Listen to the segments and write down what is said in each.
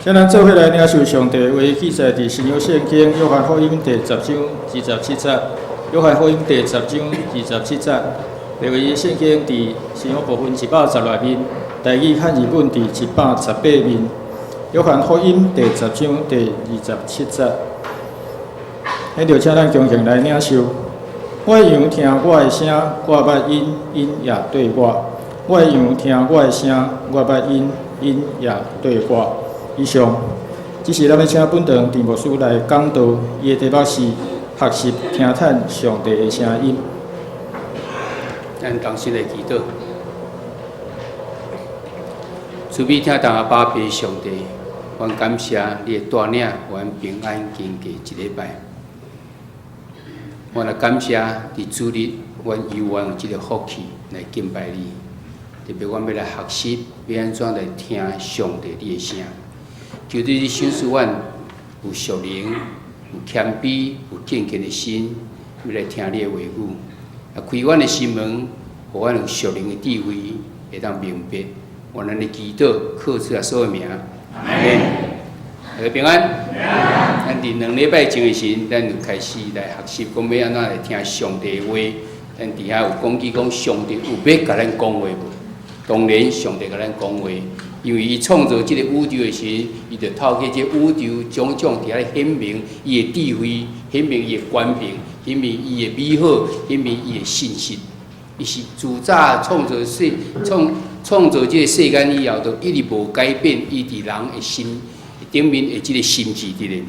請咱做伙來領受上帝話，記載佇新約聖經約翰福音第十章二十七節。約翰福音第十章二十七節，別為聖經佇新約部分116面，台語漢字本佇118面。約翰福音第十章第二十七節，現在請咱恭敬來領受。我的羊聽我的聲，我捌𪜶，𪜶也綴我。我的羊聽我的聲，我捌𪜶，𪜶也綴我。以上，這是咱欲請本堂陳牧師來講道，伊的題目是學習聽趁上帝的聲音。咱同心來祈禱，慈悲疼痛阿爸父上帝，阮感謝你的帶領，予阮平安經過一禮拜。阮也感謝佇主日，阮猶原有這个福氣來敬拜你。特別阮欲來學習，欲按怎來聽上帝你的聲。求你你賞賜阮有屬靈、有謙卑、有敬虔的心，欲來聽你的話語。啊，開阮的心門，予阮有屬靈的智慧，會當明白。願咱的祈禱，靠主耶穌的名，阿門。大家平安。咱佇兩禮拜前的時陣，咱就開始來學習，講欲按怎來聽上帝的話。咱佇遐有講起講，上帝有欲共咱講話無？當然，上帝共咱講話，因為伊創造這个宇宙的時陣，伊就透過這宇宙種種佇遐顯明伊的智慧，顯明伊的權柄，顯明伊的美好，顯明伊的信實。伊是自早創造世創創造這个世間以後，就一直無改變伊佇人的心頂面的這个心志佇咧。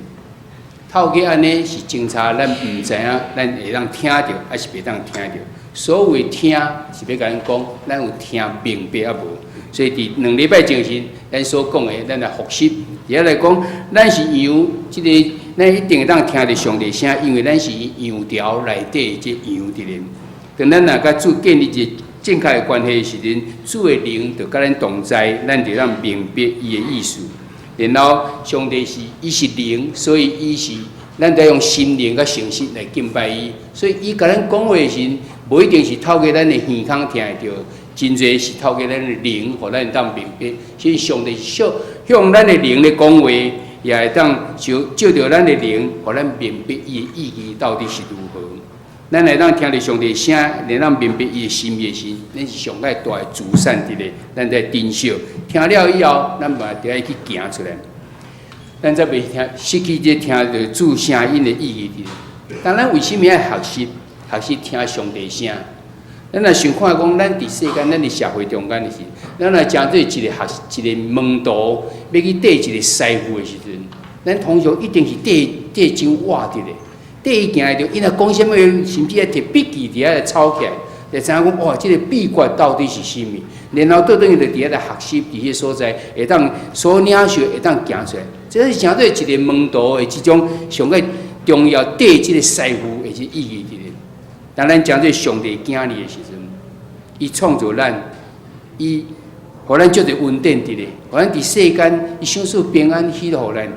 透過按呢是偵查咱毋知影，咱會當聽著，抑是袂當聽著。所謂聽是欲共咱講，咱有聽明白抑無？所以佇兩禮拜前時，咱所講的，咱來複習。佇遐來講，咱是羊，這个咱一定會當聽著上帝聲，因為咱是羊條內底這羊佇咧。當咱若佮主建立一個正確的關係的時陣，主的靈就佮咱同在，咱就當明白伊的意思。然後上帝是伊是靈，所以伊是咱得用心靈佮誠實來敬拜伊。所以伊共咱講話的時陣，無一定是透過咱的耳孔聽會著，真濟是透過咱的靈，予咱會當明白。所以上帝是向向咱的靈咧講話，也會當就借著咱的靈，予咱明白伊的意義到底是如何。咱會當聽著上帝聲，會當明白伊的心意的時，咱是上蓋大的資產佇咧，咱得珍惜。聽了以後，咱嘛得愛去行出來。咱才袂聽失去這聽著主聲音的意義佇咧。當咱為啥物愛學習？學習聽上帝聲。咱若想看講，咱佇世間，咱佇社會中間的時，咱若成做一個學一個門徒，欲去綴一個師傅的時陣，咱通常一定是綴綴真活佇咧。綴伊行著，伊若講啥物，甚至愛摕筆記佇遐來抄起來，就知影講哇，這个秘訣到底是啥物？然後倒轉去就佇遐來學習，佇彼个所在會當所領受，會當行出來。這是成做一個門徒的這種上蓋重要，綴這个師傅的這意義佇咧。當咱成做上帝囝兒的時陣，伊創造咱，伊予咱足濟恩典佇咧，予咱佇世間，伊賞賜平安喜樂予咱佇。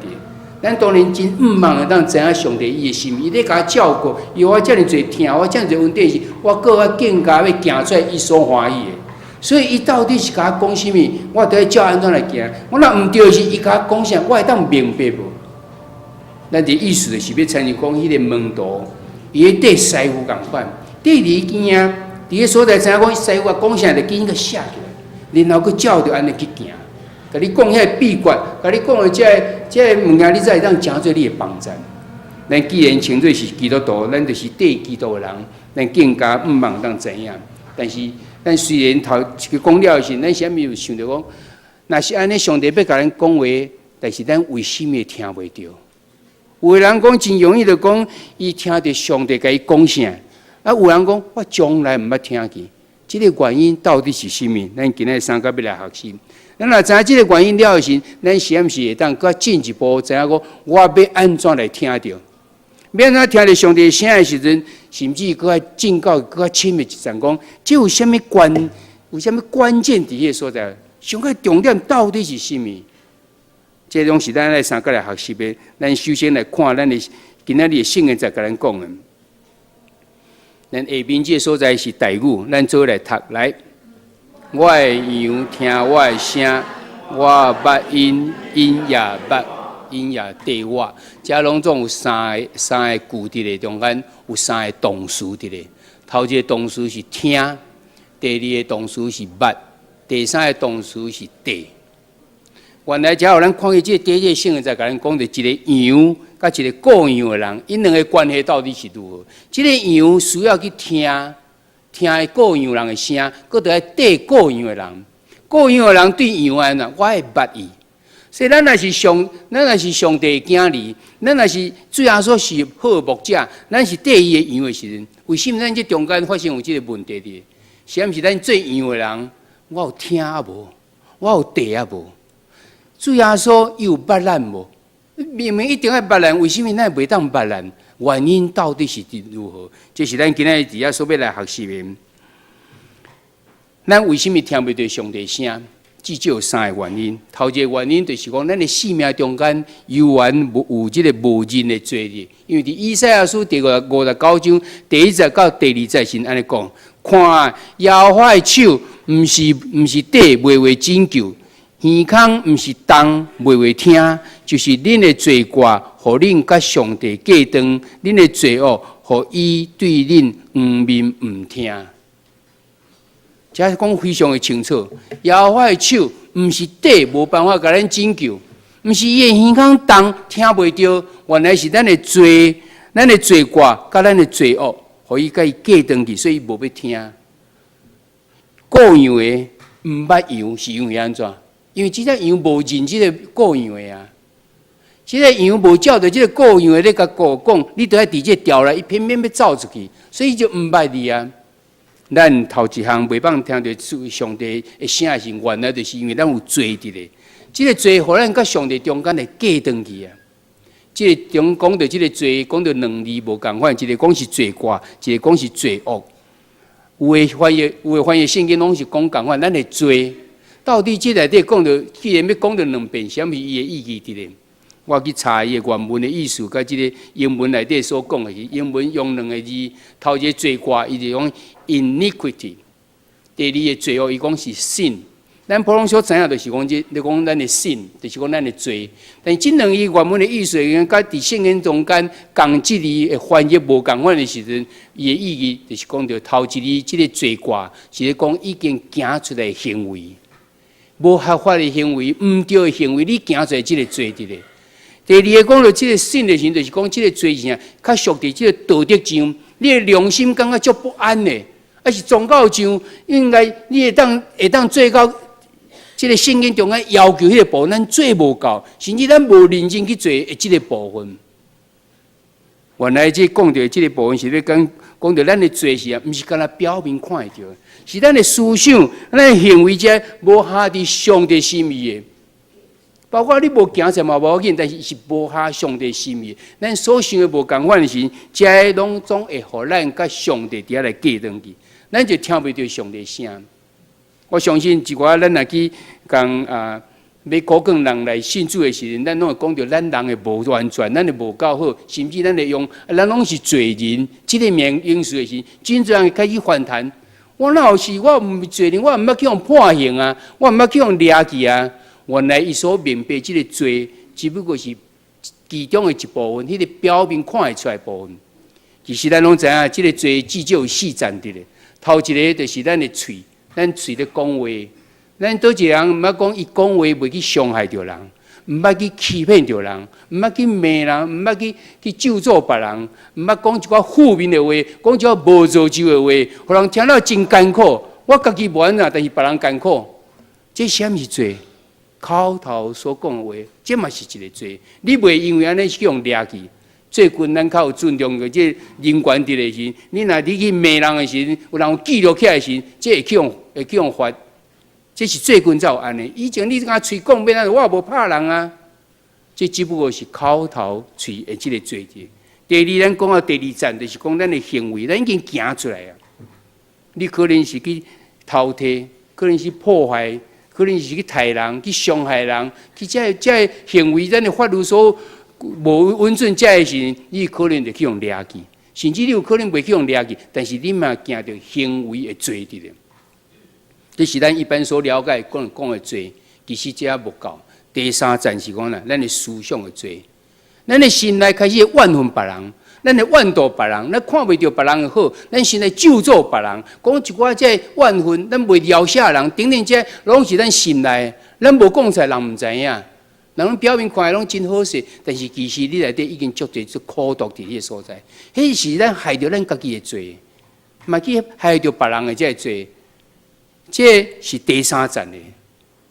咱當然真毋茫會當知影上帝伊的心，伊咧共我照顧，伊予我遮爾濟疼，我遮爾濟恩典時，我閣較更加欲行出來伊所歡喜的。所以伊到底是共我講啥物，我著愛照按怎來行。我若毋對時，伊共我講啥，我會當明白無？咱的意思就是欲親像講，彼个門徒，伊咧綴師傅仝款，綴佇邊仔，佇个所在知影講師傅講啥，就緊閣寫起來，然後閣照著按呢去行。共你講遐个秘訣，共你講的這个這个物件，你才會當成做你的幫贊。咱既然稱做是基督徒，咱就是綴基督的人，咱更加毋茫當知影。但是，咱雖然頭一個講了的時，咱啥物有想著講，若是按呢，上帝欲共咱講話，但是咱為啥物會聽袂著？有的人講真容易就講，伊聽著上帝共伊講啥，啊，有人講我從來毋捌聽見。這个原因到底是啥物？咱今仔三甲欲來學習。咱若知影這个原因了的時，咱是毋是會當閣進一步知影講，我欲按怎來聽著？欲按怎聽著上帝聲的時陣，甚至閣愛進到閣較深的一層，講這有啥物關？有啥物關鍵佇彼个所在？上蓋重點到底是啥物？這攏是咱來三佮來學習的。咱首先來看咱的今仔日的聖經在共咱講的。咱下面這个所在是台語，咱做伙來讀來。我的羊聽我的聲，我捌𪜶，𪜶也捌，𪜶也綴我。遮攏總有三個句佇咧中間，有三個動詞佇咧。頭一個動詞是聽，第二個動詞是捌，第三個動詞是綴。原來遮予咱看見這個第一個聖經在共咱講著一個羊佮一個顧羊的人，𪜶兩个關係到底是如何？這个羊需要去聽，聽顧羊人的聲，閣著愛綴顧羊的人。顧羊的人對羊按怎？我會捌伊。所以咱若是上帝的囝兒，咱若是主耶穌是好牧者，咱是綴伊的羊的時陣，為什麼咱這中間發生有這个問題佇？是毋是咱做羊的人，我有聽啊無？我有綴啊無？主耶穌伊有捌咱無？明明一定愛捌咱，為什麼咱袂當捌咱？原因到底是如何？這是咱今仔日佇遮所欲來學習的。咱為什麼聽袂著上帝聲？至少有三个原因。頭一个原因就是講，咱的生命中間猶原無有這个無認的罪哩。因為佇以賽亞書第59章第一節到第二節是按呢講：看耶和華的手，毋是短，袂會拯救；耳孔毋是聾，袂會聽。就是恁的罪過，予恁佮上帝隔斷；恁的罪惡，予伊對恁掩面毋聽。這講非常的清楚，耶和華的手毋是短，無辦法共咱拯救；毋是伊的耳孔聾，聽袂著。原來是咱的罪，咱的罪過，佮咱的罪惡，予伊佮伊隔斷去，所以伊無欲聽。顧羊的毋捌羊，是因為按怎？因為這隻羊無認這个顧羊的啊。這个羊無照著這个顧羊的咧共顧講，你著愛佇這个牢內，伊偏偏欲走出去，所以就毋捌你啊。咱頭一項袂當聽著上帝的聲是原來就是因為咱有罪佇咧。這个罪予咱佮上帝中間會隔斷去啊。這个中講著這个罪，講著兩字無仝款，一个講是罪過，一个講是罪惡。有的翻譯聖經攏是講仝款，咱的罪到底這內底講著，既然欲講著兩遍，啥物伊的意義佇咧？我去查伊的原文的意思，佮這个英文內底所講的是，英文用兩个字，頭一个罪過，伊就講 iniquity；第二个罪惡，伊講是 sin。咱普通所知影就是講這，你講咱的 sin，就是講咱的罪。但是這兩个原文的意思，佮佇聖經中間仝一字的翻譯無仝款的時陣，伊的意義就是講著頭一字這个罪過，是咧講已經行出來的行為，無合法的行為，毋對的行為，你行出來這个罪佇咧。第二个講著這个 sin 的時陣，就是講這个罪是啥？較屬佇這个道德上，你的良心感覺足不安的，抑是宗教上應該你會當做到這个聖經中間要求彼个部分，咱做無夠，甚至咱無認真去做的這个部分。原來這講著這个部分是欲講講著咱的罪是啊，毋是干焦表面看會著，是咱的思想、咱的行為這無合佇上帝心意的。包括你無行出嘛無要緊，但是是無合上帝心意。咱所想的無仝款的時，這攏總會予咱佮上帝佇遐來隔斷去，咱就聽袂著上帝聲。我相信一寡咱若去共啊，欲鼓勵人來信主的時陣，咱攏會講著咱人的無完全，咱的無夠好，甚至咱會用咱攏是罪人，這个名用詞的時，真濟人會開始反彈。我哪有是？我毋是罪人，我毋捌去予判刑啊，我毋捌去予掠去啊。原來伊所明白這个罪，只不過是其中的一部分，彼个表面看會出來部分。其實咱攏知影，這个罪至少有四層佇咧。頭一个就是咱的喙，咱喙咧講話，咱佗一个人毋捌講伊講話袂去傷害著人，毋捌去欺騙著人，毋捌去罵人，毋捌去咒詛別人，毋捌講一寡負面的話，講一寡無造就的話，予人聽了真艱苦。我家己無按怎，但是別人艱苦，這啥物罪？口頭所講的話，這嘛是一个罪。你袂因為按呢去予掠去。最近咱較有尊重的這人權佇的時，你若你去罵人的時，有人有記錄起來的時，這會去予罰。這是最近才有按呢。以前你敢喙講欲按怎，我也無拍人啊。這只不過是口頭喙的這个罪字。第二，咱講到第二層，就是講咱的行為，咱已經行出來啊。你可能是去偷提，可能是破壞。可能是去刣人、去傷害人，去這个行為，咱的法律所無允准這个時，你可能就去予掠去，甚至你有可能袂去予掠去，但是你嘛行著行為的罪佇咧。這是咱一般所了解講講的罪。其實這猶無夠。第三層是講啦，咱的思想的罪，咱的心內開始怨恨別人，咱會怨妒別人，咱看袂著別人的好，咱心內咒詛別人，講一寡這怨恨，咱袂饒赦人，等等，這攏是咱心內，咱無講出來，人毋知影。人表面看來攏真好勢，但是其實你內底已經足濟足苦毒佇彼个所在。彼是咱害著咱家己的罪，嘛去害著別人的這个罪。這是第三層的。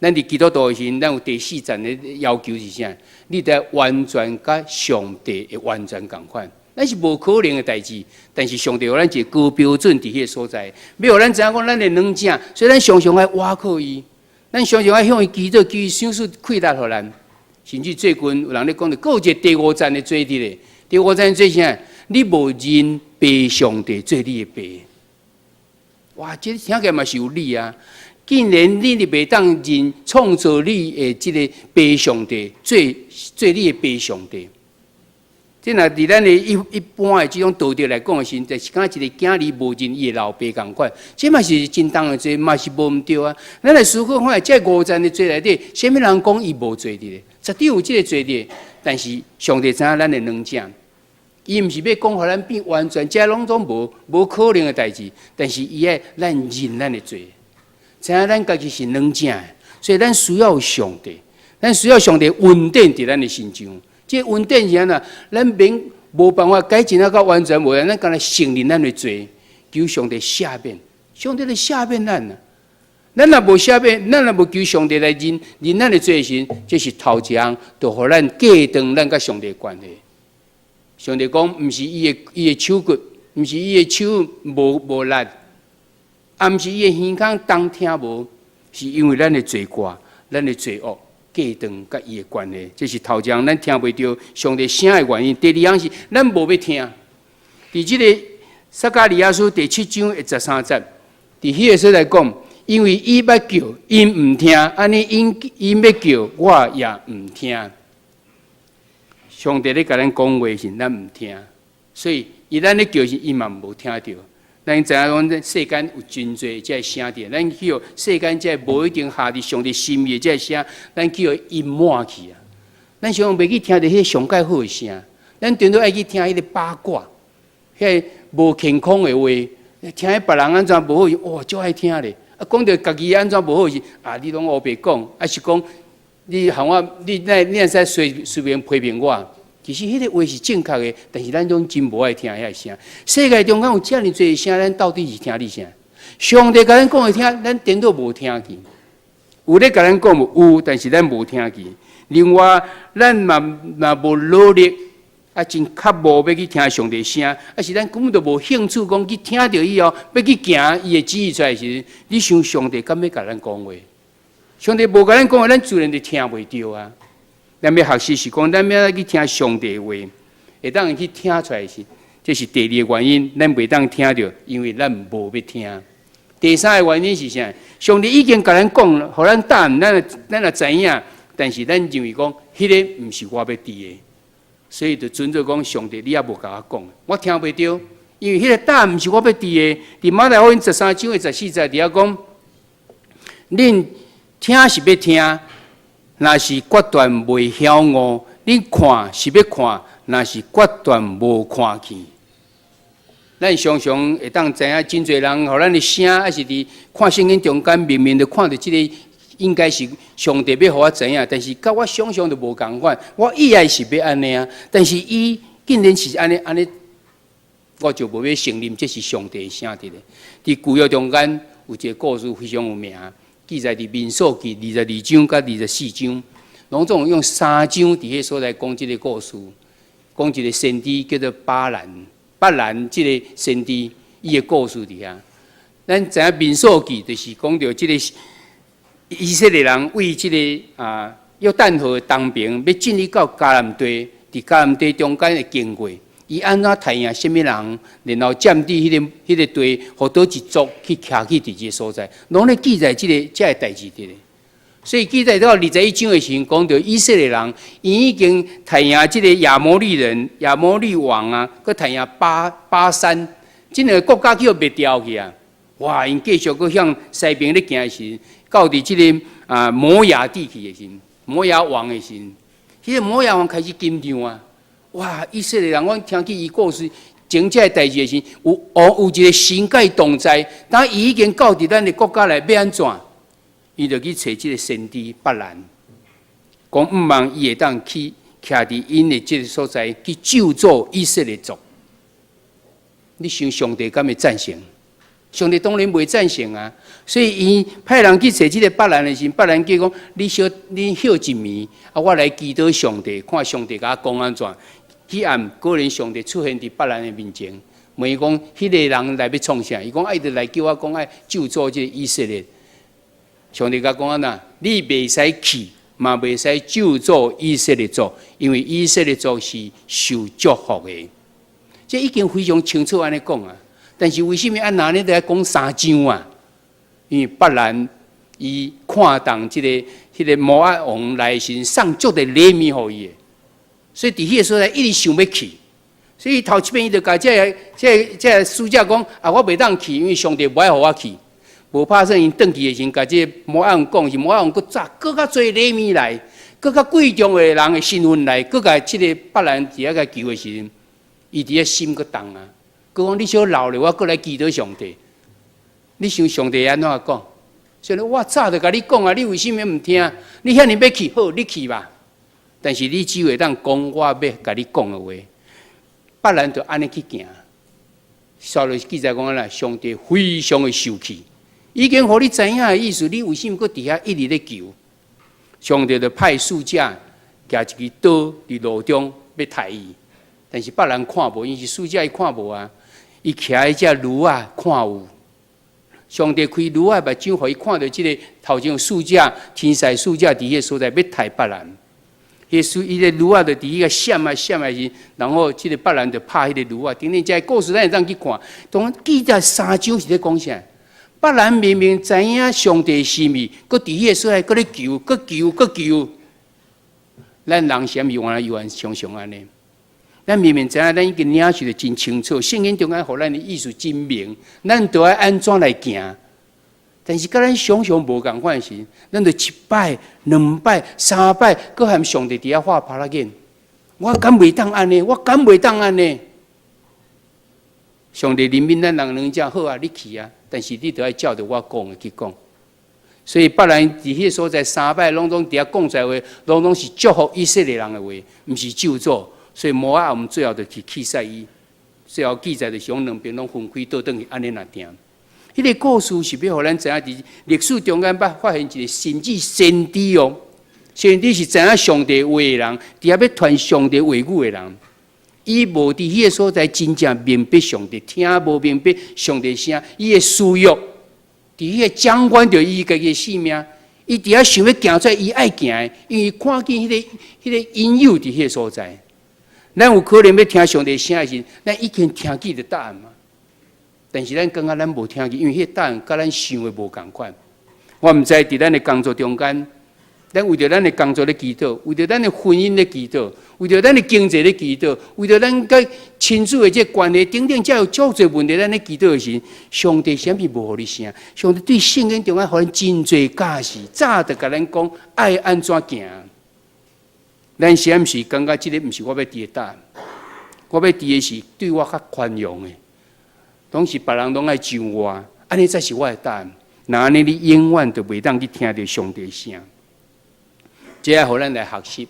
咱佇基督徒的時，咱有第四層的要求是啥？你得完全佮上帝會完全仝款。咱是無可能的代誌，但是上帝予咱一個高標準佇彼个所在，欲予咱知影講咱的軟正，所以咱常常愛倚靠伊，咱常常愛向伊祈禱，求伊賞賜氣力予咱。甚至最近有人咧講著，閣有一個第五層的罪佇咧。第五層罪啥？你無認父上帝做你的爸。哇，這聽起來嘛是有理啊！既然你袂當認創造你的這个父上帝做做你的父上帝，這若佇咱的一般的這種道德來講的時陣，就是敢若一個囝兒無認伊的老爸仝款，這嘛是真重的罪，嘛是無毋對啊。咱來思考看，這五層的罪內底，啥物人講伊無罪佇咧？絕對有這个罪佇，但是上帝知影咱的軟正，伊毋是欲講予咱變完全，這攏總無可能的代誌。但是伊愛咱認咱的罪，知影咱家己是軟正的，所以咱需要上帝，咱需要上帝恩典佇咱的身上。這恩典是按怎？咱免無辦法改進啊到完全無，咱干焦承認咱的罪，求上帝赦免，上帝來赦免咱啊！咱若無赦免，咱若無求上帝來認認咱的罪時，這是頭一項，就予咱隔斷咱佮上帝關係。上帝講，毋是伊的手骨，毋是伊的手無力，也毋是伊的耳孔當聽無，是因為咱的罪過，咱的罪惡隔斷佮伊的關係。這是頭一項咱聽袂著上帝聲的原因。第二項是咱無欲聽。佇這个撒迦利亞書第七章的十三節，佇彼个所在講，因為伊欲叫，𪜶毋聽，按呢𪜶欲叫，我也毋聽。上帝咧共咱講話時，咱毋聽，所以伊咱咧叫時，伊嘛無聽著。咱知影講，世間有真濟這个聲佇，咱去予世間這个無一定合佇上帝心意的這个聲，咱去予淹沒去啊！咱常常袂去聽著彼个上蓋好的聲，咱定都愛去聽彼个八卦，彼个無健康的話，聽彼別人按怎無好，哇，足愛聽咧！啊，講著家己按怎無好時，啊，你攏烏白講，抑是講你予我，你會使隨隨便批評我。其實彼个話是正確的，但是咱攏真無愛聽遐聲。世界中間有遮爾濟聲，咱到底是聽你啥？上帝共咱講的聽，咱顛倒無聽去。有咧共咱講無？有，但是咱無聽去。另外，咱嘛嘛無努力，啊，真渴慕欲去聽上帝聲，啊是咱根本就無興趣講去聽著以後，欲去行伊的旨意出來時，你想上帝敢欲共咱講話？上帝無共咱講話，咱自然就聽袂著啊。咱欲學習是講，咱欲去聽上帝話，會當去聽出來是，這是第二个原因，咱袂當聽著，因為咱無欲聽。第三个原因是啥？上帝已經共咱講了，予咱答案，咱也知影，但是咱認為講，彼个毋是我欲佇的，所以就準做講上帝，你猶無共我講，我聽袂著，因為彼个答案毋是我欲佇的。佇馬太福音十三章的十四節佇遐講，恁聽是欲聽，若是決斷袂曉悟；恁看是欲看，若是決斷無看見。咱常常會當知影，真濟人予咱的聲，抑是佇看聖經中間，明明就看著這个應該是上帝欲予我知影，但是佮我想象就無仝款。我意愛是欲按呢啊，但是伊竟然是按呢按呢，我就無欲承認這是上帝的聲佇咧。佇舊約中間有一个故事非常有名，記載佇民數記二十二章佮二十四章，攏總用三章佇彼所在講這个故事，講一个先知叫做巴蘭。巴蘭這个先知，伊的故事佇遐。咱知影民數記就是講著這个以色列人為這个約旦河東邊欲進入到迦南地，佇迦南地中間的經過，伊按怎刣贏啥物人，然後佔據彼个地，予佗一族去徛去佇這个所在，攏咧記載這个代誌佇咧。所以記載到二十一章的時陣，講著以色列人，伊已經刣贏這个亞摩利人、亞摩利王啊，閣刣贏巴珊，這兩个國家去予滅掉去啊！哇！𪜶繼續閣向西邊咧行的時，到佇這个摩押地去的時，摩押王的時，彼个摩押王開始緊張啊！哇！以色列人，阮聽見伊故事，前這个代誌的時，有一个神佮伊同在，當伊已經到佇咱的國家來，欲按怎？伊就去揣這个先知巴蘭，講毋望伊會當去徛佇𪜶的這个所在去咒詛以色列族。你想上帝敢會贊成？上帝當然袂贊成啊！所以伊派人去揣這个巴蘭的時，巴蘭叫講：你小你歇一暝，啊，我來祈禱上帝，看上帝共我講按怎。彼暗果然上帝出現佇巴蘭的面前，問伊講：彼个人來欲創啥？伊講：啊，伊就來叫我講愛咒詛這个以色列。上帝共講按怎？你袂使去，嘛袂使咒詛以色列族，因為以色列族是受祝福的。這已經非常清楚按呢講啊。但是為什麼按呢都愛講三章啊？因為巴蘭伊看重這个彼个摩押王來時，送足濟禮物予伊的，所以佇彼个所在一直想欲去。所以頭一遍伊就共這个這个這个使者講啊，我袂當去，因為上帝無愛予我去。無拍算𪜶轉去的時，共這个摩押王講，是摩押王閣紮閣較濟禮物來，閣較貴重的人的身份來，閣共這个巴蘭佇遐共求的時陣，伊佇遐心閣動啊。閣講你小留咧，我閣來祈禱上帝。你想上帝按怎講？所以我早就共你講啊，你為啥物毋聽？你遐爾欲去，好，你去吧。但是你只會當講我欲共你講的話。巴蘭就按呢去行。紲落記載講啦，上帝非常的受氣，已經予你知影的意思，你為啥物閣佇遐一直咧求？上帝就派使者舉一支刀佇路中欲刣伊，但是巴蘭看無，因為是使者伊看無啊。伊騎彼隻驢仔看有，上帝開驢仔目睭，予伊看著這个頭前有使者，天使使者佇彼个所在欲刣巴蘭。彼個伊个驢仔就佇彼个閃啊閃啊時，然後這个巴蘭就拍彼个驢仔。等等，這个故事咱會當去看。當記載三章是咧講啥？巴蘭明明知影上帝心意，閣佇彼个所在閣咧求，閣求，閣求。咱人啥物原來猶原常常按呢？咱明明知影，咱已經領受得真清楚，聖經中間予咱的意思真明，咱著愛按怎來行。但是佮咱想象無仝款時，咱就一擺、兩擺、三擺，閣和上帝佇遐畫耙仔緊。我敢袂當按呢？我敢袂當按呢？上帝憐憫咱人兩隻好啊，你去啊！但是你著愛照著我講的去講。所以巴蘭佇彼个所在三擺攏總佇遐講出來話，攏總是祝福以色列人的話，毋是咒詛。所以摩押王最後就去氣死伊。最後記載就是講兩邊攏分開倒轉去按呢若定。彼个故事是欲予咱知影，佇歷史中間捌發現一個甚至先知哦，先知是知影上帝話的人，佇遐欲傳上帝話語的人，伊無佇彼个所在真正明白上帝，聽無明白上帝聲，伊的私欲，佇彼个掌管著伊家己的性命，伊佇遐想欲行出伊愛行的，因為看見彼个引誘佇彼个所在。咱有可能欲聽上帝聲的時，咱已經聽見著答案嘛。但是咱感覺咱無聽見，因為彼个答案佮咱想的無仝款。我毋知佇咱的工作中間，咱為著咱的工作咧祈禱，為著咱的婚姻咧祈禱，為著咱的經濟咧祈禱，為著咱佮親子的這個關係等等，才有足濟問題，咱咧祈禱的時，上帝啥物無予你聲？上帝對聖經中間予咱真濟教示，早就共咱講愛按怎行。咱是毋是感覺這个毋是我欲佇的答案？我欲佇的是對我較寬容的，總是別人攏愛上我，按呢才是我的答案。若按呢，你永遠就袂當去聽著上帝聲。這愛予咱來學習，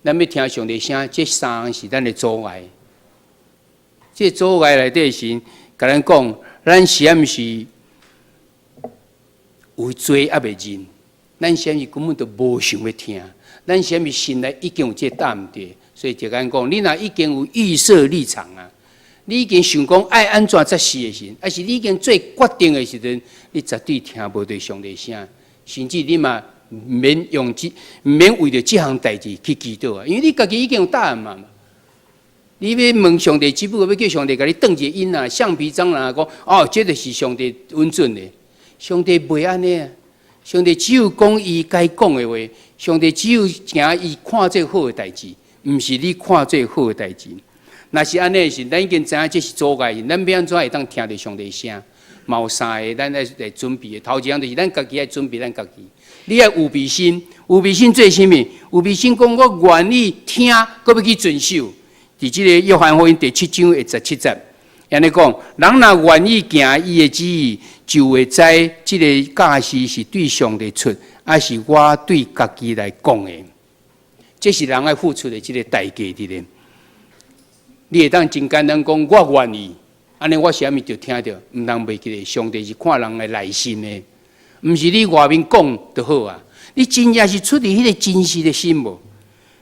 咱欲聽上帝聲，這三項是咱的阻礙。這阻礙內底是，共咱講，咱是毋是有罪猶未認？咱是毋是根本就無想欲聽？咱是毋是心內已經有這個答案佇？所以就共咱講，你若已經有預設立場啊，你已經想講愛按怎才是的時，抑是你已經做決定的時陣，你絕對聽無著上帝聲，甚至你嘛毋免用這，毋免為著這項代誌去祈禱啊，因為你家己已經有答案嘛。你欲問上帝，只不過欲叫上帝共你轉一個音啊，橡皮章啊，講哦，這就是上帝允准的。上帝袂按呢啊，上帝只有講伊該講的話，上帝只有行伊看做好的代誌，毋是你看做好的代誌。若是按呢時，咱已經知影這是阻礙，咱欲按怎會當聽著上帝聲？嘛有三个咱愛來準備的。頭一項就是咱家己愛準備咱家己。你愛預備心，預備心做啥物？預備心講我願意聽，閣欲去遵守。佇這個約翰福音第七章的十七節，按呢講，人若願意行伊的旨意，就會知這个教示是對上帝出，抑是我對家己來講的。這是人愛付出的這个代價佇咧。你會當真簡單講，我願意，按呢我啥物就聽著，毋通袂記得，上帝是看人的內心的，毋是你外面講就好啊。你真正是出自彼个真實的心無？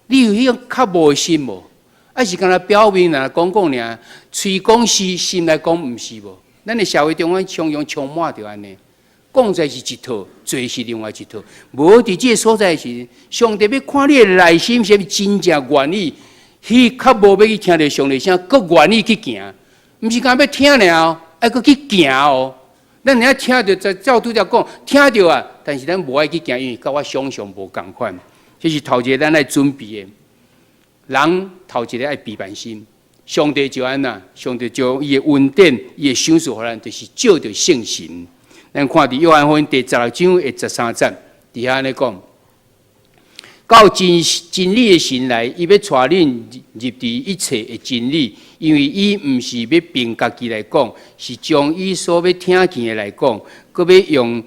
你有彼種渴慕的心無？抑是干焦表面爾講講爾，喙講是，心內講毋是無？咱的社會中間常常充滿著按呢，講出來是一套，做是另外一套。無佇這个所在時，上帝欲看你的內心是毋是真正願意去較無欲去聽著上帝聲，閣願意去行，毋是干焦欲聽爾哦，愛閣去行哦。咱爾聽著就照拄才講，聽著啊，但是咱無愛去行，因為佮我想像無仝款。這是頭一个咱愛準備的。人頭一个愛備辦心，上帝就按怎，上帝將伊的恩典、伊的賞賜予咱，就是藉著聖神。咱看佇約翰福音第十六章的十三節，佇遐按呢講，到真真理的神來，伊欲帶恁入佇一切的真理，因為伊毋是欲憑家己來講，是將伊所欲聽見的來講，閣欲用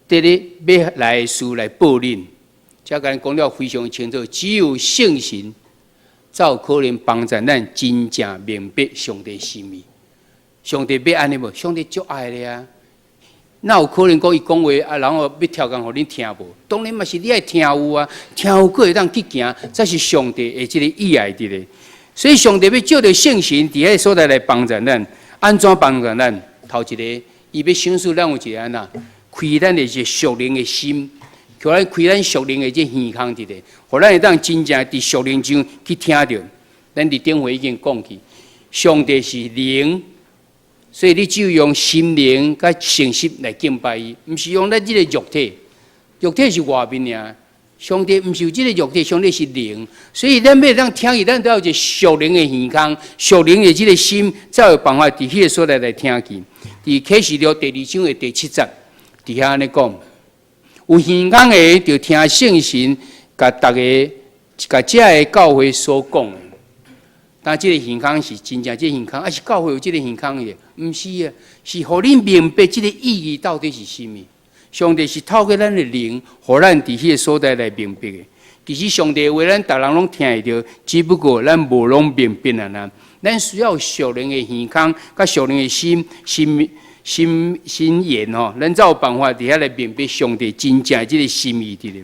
佇咧欲來的事來報恁。這共咱講了非常清楚，只有聖神才有可能幫助咱真正明白上帝心意。上帝欲按呢無？上帝足愛的啊！哪有可能講伊講話啊，然後欲跳工予恁聽無？當然嘛是你愛聽有啊，聽有閣會當去行，才是上帝的這个意愛佇咧。所以上帝欲藉著聖神佇彼个所在來幫助咱，按怎幫助咱？頭一个，伊欲賞賜咱有一个按怎？開咱的一個屬靈的心，予咱開咱屬靈的這耳孔佇咧，予咱會當真正佇屬靈上去聽著。咱佇頂回已經講去，上帝是靈。所以你只有用心靈佮誠實來敬拜伊，毋是用咱這个肉體。肉體是外面爾，上帝毋是有這个肉體，上帝是靈。所以咱欲當聽伊，咱都要有一個屬靈的耳孔、屬靈的這个心，才有辦法佇彼个所在來聽見。佇啟示錄第二章的第七節，佇遐按呢講，有耳孔的就聽聖神共逐个、共這个教會所講的。但這个耳孔是真正這个耳孔，抑是教會有這个耳孔的？毋是啊，是予恁明白這个意義到底是啥物。上帝是透過咱的靈，予咱佇彼个所在來明白的。其實上帝的話，咱逐人攏聽會著，只不過咱無攏明白啊！咱咱需要屬靈的耳孔，佮屬靈的心、心、心、心眼吼，咱才有辦法佇遐來明白上帝真正的這个心意佇咧。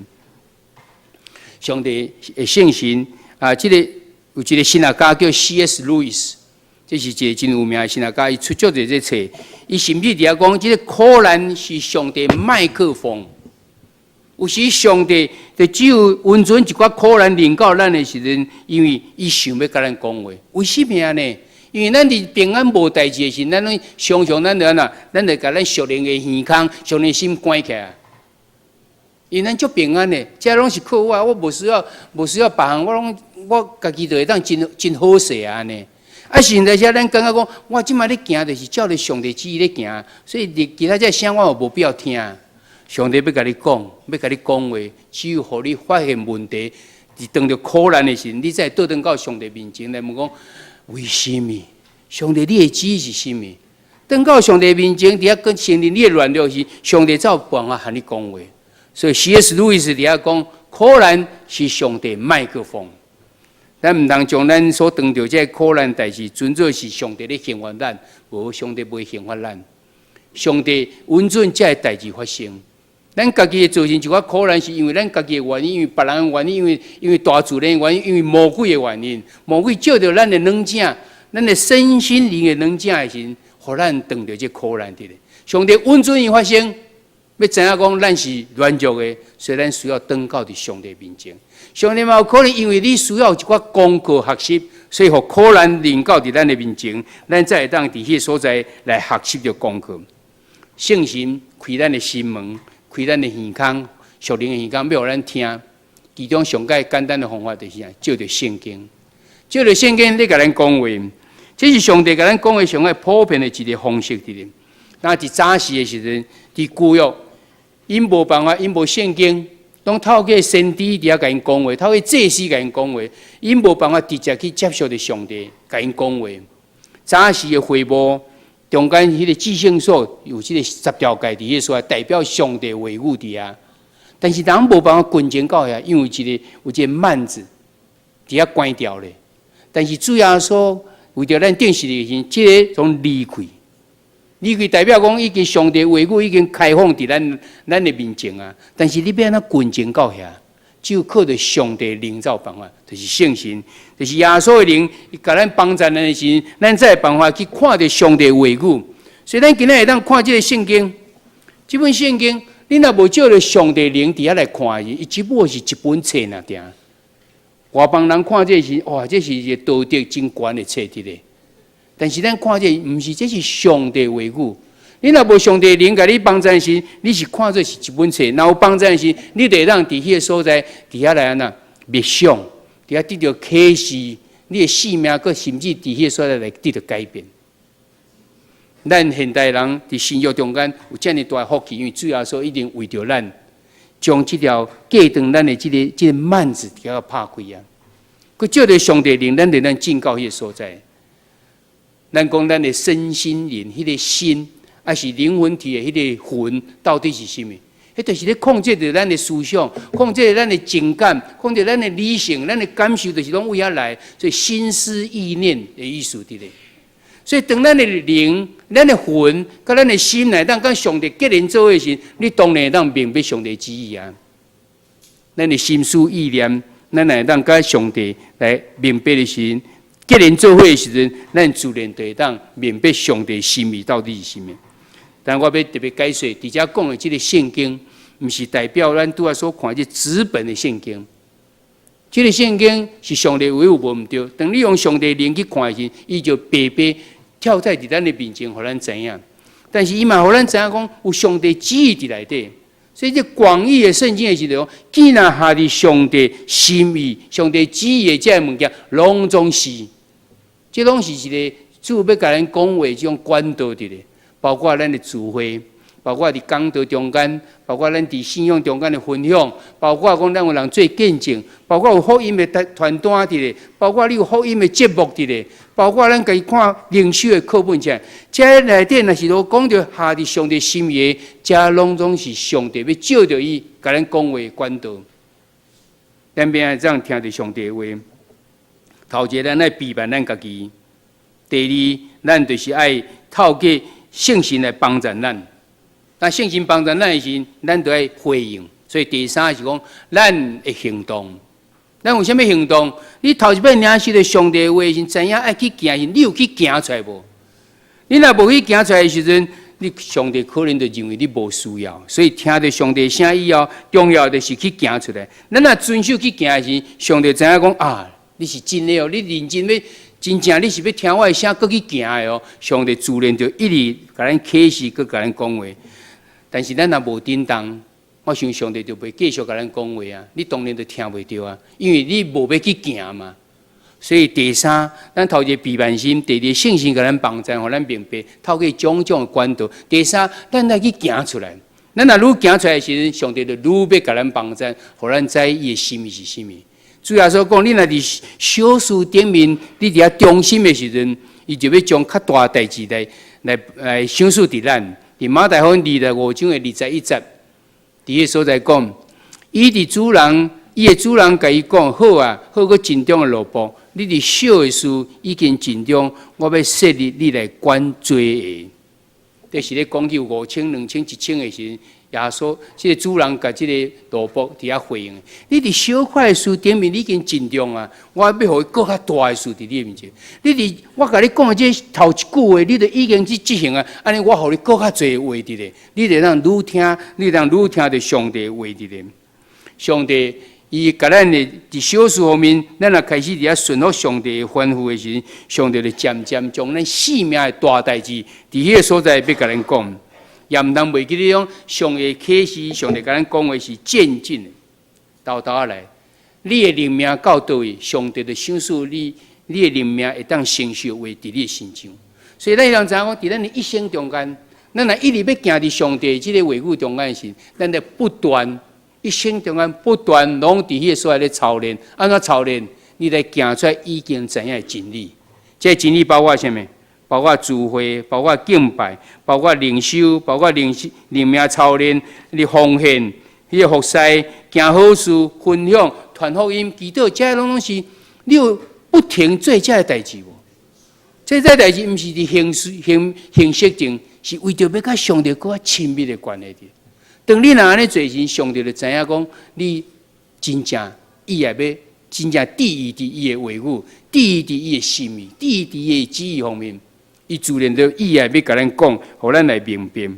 上帝的聖神啊，這个。有一个神學家叫 C.S. Lewis，這是一个真有名的神學家，伊出足濟這冊，伊甚至佇遐講，這个苦難是上帝麥克風。有時上帝就只有允准一寡苦難臨到咱的時陣，因為伊想欲共咱講話。為什麼按呢？因為咱佇平安無代誌的時，咱攏常常咱就按怎，咱就共咱屬靈的耳孔、屬靈的心關起來。因為咱足平安的，這攏是靠我，我無需要，無需要別人，我攏我家己就會當真真好勢按呢。啊，現在遮咱感覺講，我這擺咧行，就是照著上帝旨意咧行，所以你其他這聲我嘛無必要聽。上帝欲共你講，欲共你講話，只有予你發現問題，佇當著苦難的時陣，你才會倒轉到上帝面前來問講：為什麼？上帝，你的旨意是啥物？轉到上帝面前，佇遐閣承認你的軟弱時，上帝才有辦法和你講話。所以 C.S. 路易斯佇遐講，苦難是上帝麥克風。咱毋通將咱所當著這个苦難代誌，尊做是上帝咧刑罰咱，無上帝袂刑罰咱。上帝允准這个代誌發生。咱家己會造成一寡苦難，是因為咱家己的原因，因為別人的原因，因為因為大自然的原因，因為魔鬼的原因。魔鬼借著咱的軟弱，咱的身心靈的軟弱的時陣，予咱當著這苦難佇咧。上帝允准伊發生，欲知影講咱是軟弱的，所以咱需要轉到佇上帝面前。上帝嘛有可能因為你需要一寡功課學習，所以予苦難臨到佇咱的面前，咱才會當佇彼个所在來學習著功課。聖神開咱的心門，開咱的耳孔，屬靈的耳孔，欲予咱聽。其中上蓋簡單的方法就是啥？藉著聖經，藉著聖經咧共咱講話，這是上帝共咱講話上蓋普遍的一个方式佇咧。那佇早時的時陣，佇舊約，𪜶無辦法，𪜶無聖經，攏透過先知佇遐共𪜶講話，透過祭司共𪜶講話，𪜶無辦法直接去接觸著上帝，共𪜶講話。早時的會幕中間彼个至聖所有這个十條誡佇彼个所在，代表上帝話語佇遐。但是人無辦法近前到遐，因為有一個幔子佇遐關牢咧。但是主耶穌為著咱釘十字架時，這个總離開，離開代表講已經上帝話語已經開放佇咱的面前啊。但是你欲按怎近前到遐？只有靠著上帝靈才有辦法，就是聖神，就是耶穌的靈，伊共咱幫助咱的時，咱才有辦法去看著上帝話語。所以咱今仔會當看這个聖經，這本聖經，你若無借著上帝靈佇遐來看伊，伊只不過是一本冊爾爾。外邦人看這是哇，這是一個道德真懸的冊佇咧。但是咱看這毋是，這是上帝話語。你若無上帝靈共你幫助時，你是看做是一本冊；若有幫助時，你就會當佇彼个所在，佇遐來按怎默想，佇遐得著啟示，你的性命，閣甚至佇彼个所在來得著改變。咱現代人佇信仰中間有遮爾大的福氣，因為主耶穌已經為著咱，將這條隔斷咱的這個幔子共拍開啊！閣借著上帝靈，咱就當進到彼個所在。咱講咱的身心靈，彼個心。抑是靈魂體的彼个魂，到底是啥物？彼就是咧控制著咱的思想，控制著咱的情感，控制咱的理性，咱的感受，就是攏為遐來。所以心思意念的意思佇咧。所以當咱的靈、咱的魂、佮咱的心來當佮上帝結連做伙時，你當然會當明白上帝旨意啊。咱的心思意念，咱會當佮上帝來明白的時，結連做伙的時陣，咱自然就會當明白上帝心意到底是啥物。但我欲特別解說，佇遮講的這个聖經，毋是代表咱拄仔所看這紙本的聖經。這个聖經是上帝話語無毋對，當你用上帝靈去看的時，伊就白白跳在佇咱的面前，予咱知影。但是伊嘛予咱知影講，有上帝旨意佇內底。所以這廣義的聖經的時陣，既然下佇上帝心意、上帝旨意的這个物件，攏總是，這攏是一个主欲共咱講話這種管道佇咧。包括咱的聚會，包括佇講道中間，包括咱佇信仰中間的分享，包括講咱有人做見證，包括有福音的傳單佇咧，包括你有福音的節目佇咧，包括咱家己看靈修的課本這，這內底若是都講著合佇上帝心意的，這攏總是上帝欲藉著伊共咱講話的管道。咱欲按怎聽著上帝的話？頭一个，咱愛備辦咱家己；第二，咱就是愛透過聖神來幫助咱，那聖神幫助咱的時，咱就愛回應。所以第三是講，咱會行動。咱有啥物行動？你頭一擺領受著上帝的話時，知影愛去行時，你有去行出來無？你若無去行出來的時陣，你上帝可能就認為你無需要。所以聽著上帝聲以後，重要就是去行出來。咱若遵守去行的時，上帝知影講啊，你是真的哦，你認真欲。真正你是欲聽我的聲，閣去行的哦。上帝自然就一直共咱啟示，閣共咱講話。但是咱若無振動，我想上帝就袂繼續共咱講話啊。你當然就聽袂著啊，因為你無欲去行嘛。所以第三，咱頭一個備辦心；第二，聖神共咱幫助，予咱明白透過種種的管道。第三，咱來去行出來。咱若愈行出來的時陣，上帝就愈欲共咱幫助，予咱知伊的心意是啥物。主耶穌講，你若佇小事頂面，你佇遐忠心的時陣，伊就欲將較大代誌來賞賜佇咱。佇馬太福音25章的21節，佇彼所在講，伊的主人共伊講，好啊，好閣盡忠的奴僕，你佇小的事已經盡忠，我欲設立你來管濟的。這是咧講起有五千、兩千、一千的時陣，耶穌這个主人共這个奴僕佇遐回應：你佇小塊的事頂面，你已經盡忠啊！我欲予伊閣較大的事佇你面前。你佇我共你講的這頭一句話，你都已經去執行啊！按呢，我予你閣較濟話佇咧，你會當愈聽，你會當愈聽著上帝話佇咧。上帝伊共咱的佇小事方面，咱若開始佇遐順服上帝的吩咐的時陣，上帝就漸漸將咱生命的大代誌，佇彼个所在欲共咱講。也毋通袂記得講，上帝啟示，上帝共咱講話是漸進的，沓沓仔來。你的靈命到佗位，上帝就賞賜你，你的靈命會當承受話佇你的身上。所以咱會當知影講，佇咱的一生中間，咱若一直欲行佇上帝這个話語中間時，咱就不斷一生中間不斷攏佇彼个所在咧操練。按怎操練？你來行出來已經知影的真理。這个真理包括啥物？包括聚會，包括敬拜，包括靈修，包括靈修靈命操練，你奉獻，彼个服侍，行好事，分享，傳福音，祈禱，這攏攏是你有不停做這个代誌無？這個代誌毋是佇形式形形式上，是為著欲佮上帝閣較親密的關係佇。當你若按呢做時，上帝就知影講你真正意愛欲真正致意佇伊的話語，致意佇伊的心意，致意佇伊的旨意方面，伊自然就意愛欲共咱講，予咱來明白。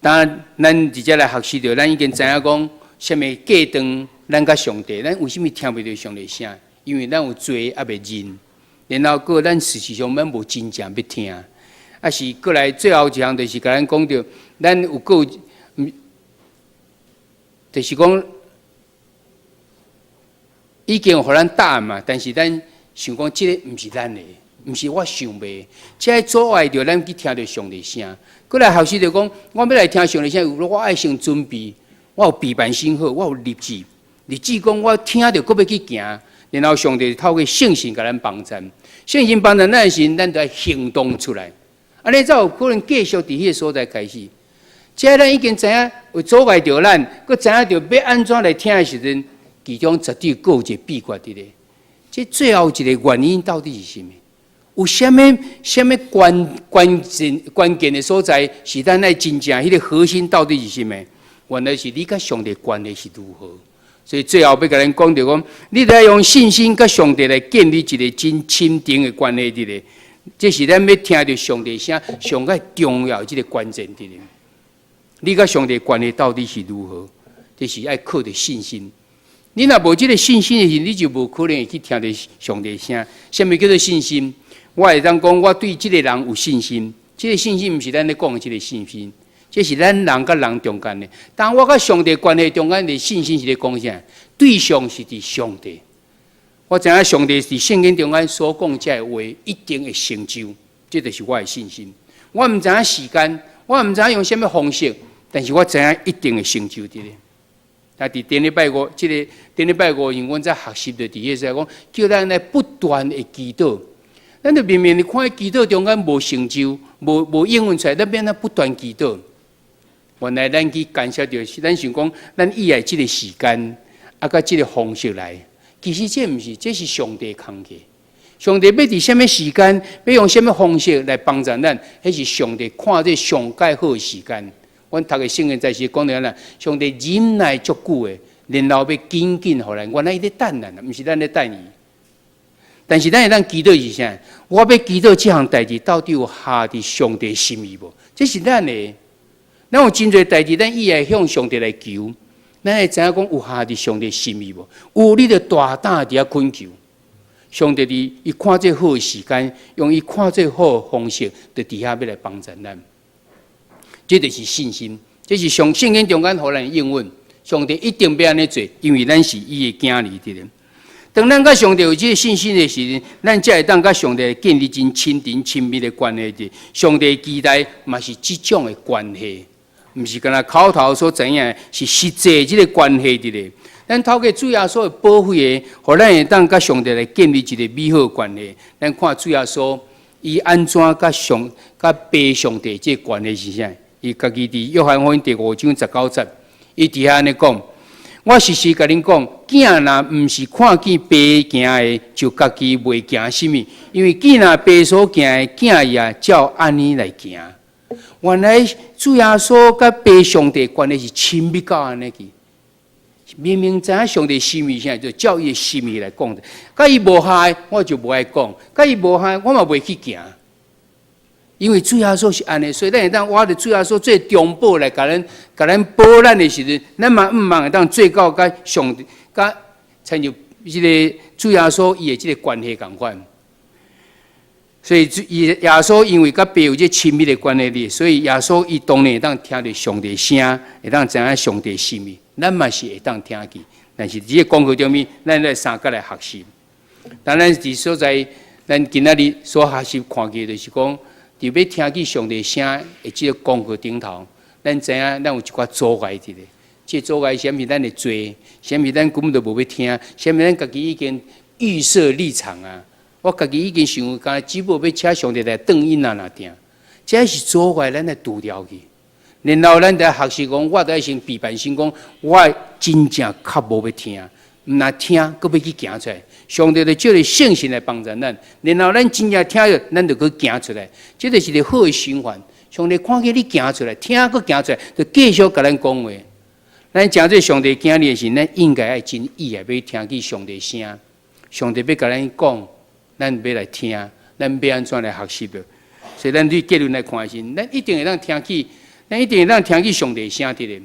當咱佇遮來學習著，咱已經知影講，啥物隔斷咱佮上帝，咱為啥物聽袂著上帝聲？因為咱有罪猶未認，然後閣咱事實上咱無真正欲聽，啊是閣來最後一項就是共咱講著，咱有閣有，就是講已經有予咱答案嘛，但是咱想講這个毋是咱的，毋是我想欲，這個阻礙著咱去聽著上帝聲。閣來學習著講，我欲來聽上帝聲，我愛先準備，我有備辦心好，我有立志，立志講我聽著閣欲去行，然後上帝透過聖神共咱幫贊，聖神幫贊咱時，咱就愛行動出來，按呢才有可能繼續佇彼个所在開始。這咱已經知影有阻礙著咱，閣知影著欲按怎來聽的時陣，其中絕對閣有一個秘訣佇咧。這最後一個原因到底是啥物？有啥物啥物關關鍵關鍵的所在，是咱愛真正彼个核心到底是啥物？原來是你佮上帝關係是如何？所以最後欲共咱講著講，你著愛用信心佮上帝來建立一個真親近的關係佇咧。這是咱欲聽著上帝聲上蓋重要這个關鍵佇咧。你佮上帝關係到底是如何？這是愛靠著信心。你若無這个信心的時，你就無可能會去聽著上帝聲。啥物叫做信心？我會當講，我對這个人有信心。這个信心毋是咱咧講的這个信心，這是咱人佮人中間的。當我佮上帝關係中間的信心是咧講啥？對象是佇上帝。我知影上帝佇聖經中間所講這个話一定會成就，這就是我的信心。我毋知影時間，我毋知影用啥物方式，但是我知影一定會成就佇咧。啊！佇頂禮拜五，這个頂禮拜五，因為阮在學習著佇彼個講，叫咱來不斷的祈禱。咱就明明你看祈禱中間無成就，無無應允出來，咱欲按怎不斷祈禱。原來咱去干涉著，咱想講，咱意愛這个時間，啊，佮這个方式來。其實這毋是，這是上帝工課。上帝欲佇啥物時間，欲用啥物方式來幫助咱，彼是上帝看這上蓋好的時間。阮讀的聖經在是講著按怎，上帝忍耐足久的，然後欲緊緊予咱。原來伊咧等咱，毋是咱咧等伊。但是咱會當祈禱是啥？我欲祈禱這項代誌到底有合佇上帝心意無？這是咱的。咱有真濟代誌，咱意愛向上帝來求，咱會知影講有合佇上帝心意無？有，你就大膽佇遐懇求。上帝佇伊看做好的時間，用伊看做好的方式，就佇遐欲來幫助咱。這就是信心，這是上聖經中間予咱的應允。上帝一定欲按呢做，因為咱是伊的囝兒佇咧。當咱佮上帝有這个信心的時陣，咱才會當佮上帝建立真親近親密的關係。佇上帝期待嘛是這種的關係，毋是干焦口頭所知影，是實際這个關係佇咧。咱透過主耶穌的寶血，予咱會當佮上帝來建立一个美好的關係。咱看主耶穌，伊按怎佮上佮父上帝這个關係是啥？伊家己佇約翰福音第五章十九節，伊佇遐按呢講：我實實共恁講，囝若毋是看見爸行的，就家己袂行啥物；因為見若爸所行的，囝也照按呢來行。原來主耶穌佮父上帝關係是親密到按呢去。明明知影上帝心意啥，就照伊的心意來講的。佮伊無合的，我就無愛講；佮伊無合的，我嘛袂去行。因為主耶穌是按呢，所以咱會當倚著主耶穌做中保來共咱、共咱保咱的時陣，咱嘛毋茫會當做到佮上帝、佮親像這个主耶穌伊的這个關係仝款。所以，伊耶穌因為佮父有這親密的關係佇，所以耶穌伊當然會當聽著上帝聲，會當知影上帝心意。咱嘛是會當聽見，但是佇這个功課中面，咱來相佮來學習。當咱佇所在，咱今仔日所學習看見，就是講。伫欲聽見上帝聲的這個功課頂頭，咱知影咱有一寡阻礙佇咧。這個阻礙啥物？咱的罪，啥物？咱根本就無欲聽，啥物？咱家己已經預設立場啊！我家己已經想，敢若只不過欲請上帝來轉音啊，若定，這是阻礙咱來除掉去。然後咱著學習講，我著愛先備辦心講，我真正較無欲聽，毋若聽，閣欲去行出來。上帝就借著聖神來幫助咱，然後咱真正聽著，咱就閣行出來。這就是一個好的循環。上帝看見你行出來，聽閣行出來，就繼續共咱講話。咱成做上帝囝兒的時，咱應該愛真意愛欲聽見上帝聲。上帝欲共咱講，咱欲來聽，咱欲按怎來學習的。所以咱對結論來看時，咱一定會當聽見，咱一定會當聽見上帝聲佇咧。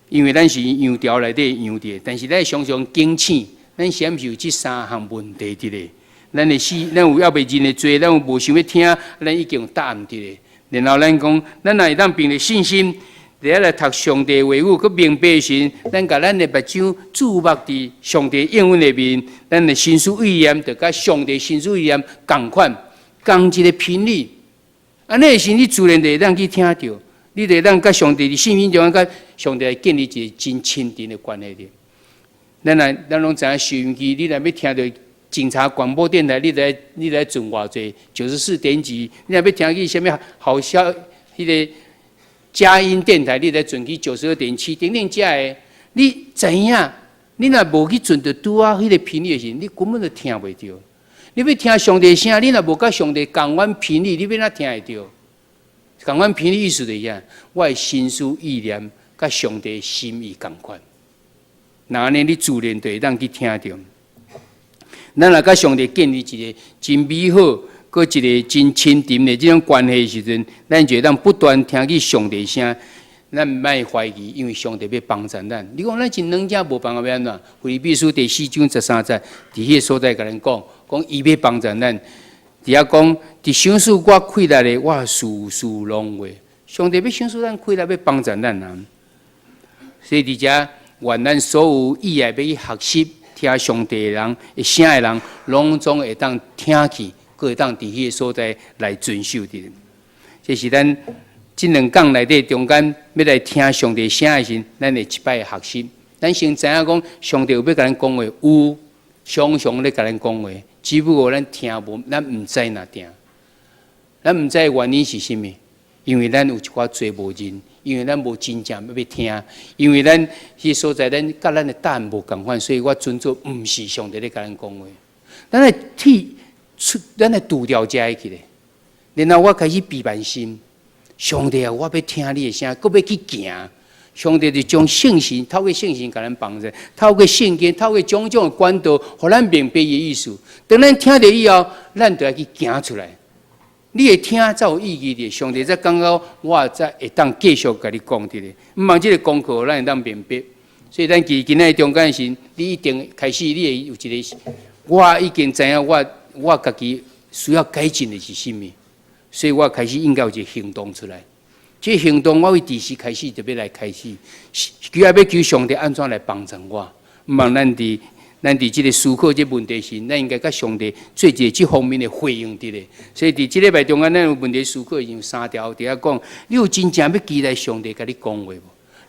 因為咱是羊牢內底羊佇，但是咱常常警醒，咱是毋是有這三項問題佇咧？咱的死，咱有猶未認的罪，咱有無想欲聽，咱已經有答案佇咧。然後咱講，咱若會當憑著信心，佇遐來讀上帝話語，閣明白時，咱共咱的目睭注目佇上帝應允內面，咱的心思意念就佮上帝心思意念仝款，仝一个頻率。按呢時，你自然就會當去聽著，你就會當佮上帝佇生命中佮上帝來建立一个真親近的關係。咱來，咱攏知影收音機，你若欲聽著警察廣播電臺，你來準偌濟94點幾，你若欲聽見啥物好消彼个佳音電臺，你來準去92.7，等等遮个，你知影？你若無去準著拄仔彼个頻率的時，你根本就聽袂著。你欲聽上帝聲，你若無佮上帝仝款頻率，你欲按怎聽會著？仝款頻率意思就是啥？我的心思意念佮上帝心意仝款，那按呢你自然就會當去聽著。咱若佮上帝建立一个真美好、閣一个真親近的這種關係的時陣，咱就會當不斷聽見上帝聲。咱毋愛懷疑，因為上帝欲幫助咱。你講咱真軟正無辦法欲按怎？腓立比書第4章13節，佇彼个所在共咱講，講伊欲幫助咱。佇遐講，佇賞賜我氣力的，我事事攏會。上帝欲賞賜咱氣力，欲幫助咱啊。所以佇遮，願咱所有意愛欲去學習聽上帝的人、的聲的人，攏總會當聽去，閣會當佇彼个所在來遵守的。這是咱這兩工內底中間欲來聽上帝聲的時，咱會一擺學習。咱先知影講，上帝有欲共咱講話，有常常咧共咱講話，只不過咱聽無，咱毋知哪聽。咱毋知原因是啥物，因為咱有一寡罪無認，因為咱無真正欲聽，因為咱彼所在咱佮咱的答案無仝款，所以我尊做毋是上帝咧共咱講話。咱來剔出，咱來除掉這个去咧。然後我開始備辦心，上帝啊，我欲聽你的聲，閣欲去行。上帝就將聖神透過聖神共咱幫助，透過聖經，透過種種的管道，予咱明白伊的意思。當咱聽著以後，咱就愛去行出來。你會聽才有意義的，上帝才感覺我才會當繼續共你講佇咧。毋望這个功課咱會當明白。所以咱佇今仔日中間時，你一定開始你會有一個，我已經知影我家己需要改進的是啥物，所以我開始應該有一個行動出來。這個行動我為佇時開始就欲來開始，求也欲求上帝按怎來幫助我。毋望咱佇這个思考這個問題時，咱應該佮上帝做一个這方面的回應佇咧。所以佇這禮拜中間，咱有問題思考已經有三條佇遐講，你有真正欲期待上帝共你講話無？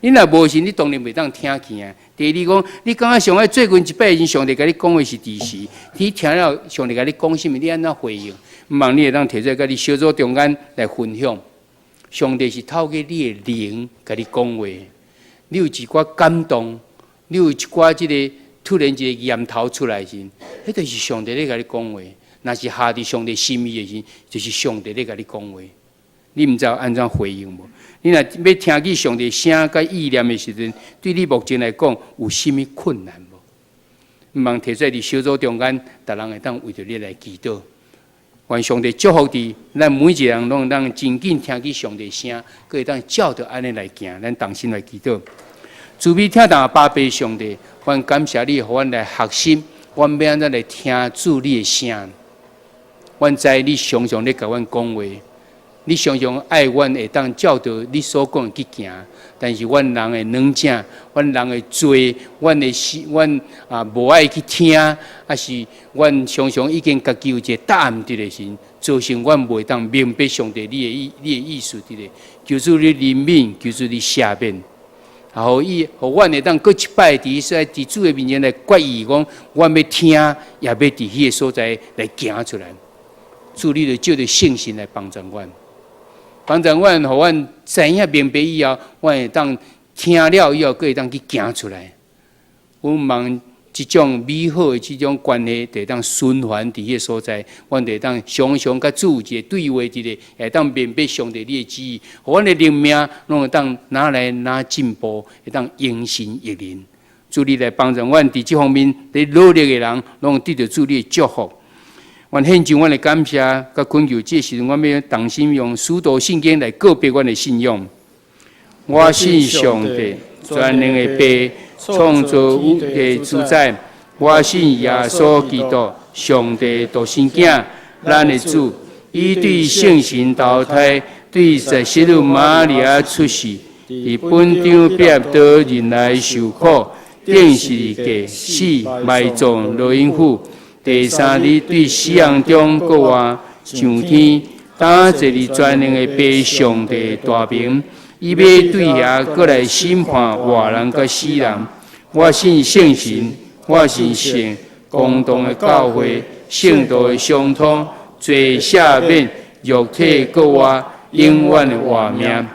你若無時，你當然袂當聽見啊。第二講，你感覺上愛最近一擺時，上帝共你講話是佇時，你聽了上帝共你講啥物，你按怎回應？毋望你會當提出來，佮你小組中間來分享。上帝是透過你的靈共你講話，你有一寡感動，你有一寡這个突然一个念頭出來時，彼就是上帝咧共你講話。若是合佇上帝心意的時，就是上帝咧共你講話。你毋知按怎回應無？你若欲聽見上帝聲佮意念的時陣，對你目前來講有啥物困難無？毋望提出來佇小組中間，逐人會當為著你來祈禱。願上帝祝福佇咱每一個人，攏會當真緊聽見上帝聲，閣會當照著按呢來行。咱同心來祈禱。慈悲疼痛阿爸上帝，阮感謝你，予阮來學習，阮欲按怎來聽主你的聲。阮知你常常咧共阮講話，你常常愛阮會當照著你所講的去行，但是阮人的軟正，阮人的罪，阮的心，阮啊無愛去聽，抑是阮常常已經家己有一个答案佇的時，造成阮袂當明白上帝你的意思佇咧。求主你憐憫，求主你赦免，啊，予伊，予阮會當閣一擺佇主的面前來決意講，阮欲聽，也欲佇彼个所在來行出來。主你就藉著聖神來幫助阮。幫助阮，予阮知影明白以後，阮會當聽了以後，閣會當去行出來。阮望這種美好的這種關係，就會當循環佇彼个所在，阮就會當常常佮主有一个對話佇咧，會當明白上帝你的旨意，予阮的靈命攏會當愈來愈進步，會當榮神益人。主你來幫助阮佇這方面佇努力的人，攏得著主你的祝福。阮獻上阮的感謝，佮懇求，這時陣，阮欲同心用使徒信經來告白阮的信仰。我信上帝，全能的父，創造宇宙主宰。我信耶穌基督，上帝獨生囝，咱的主。伊對聖神投胎，對十色瑪利亞出世，佇本丟彼拉多忍耐受苦，釘十字架，死埋葬落陰府。第三日對死人中復活，上天，擔坐佇全能的父上帝大爿，伊欲對遐閣來審判活人佮死人。我信聖神，我信聖公同的教會，聖徒的相通，罪赦免，肉體復活，永遠的活命。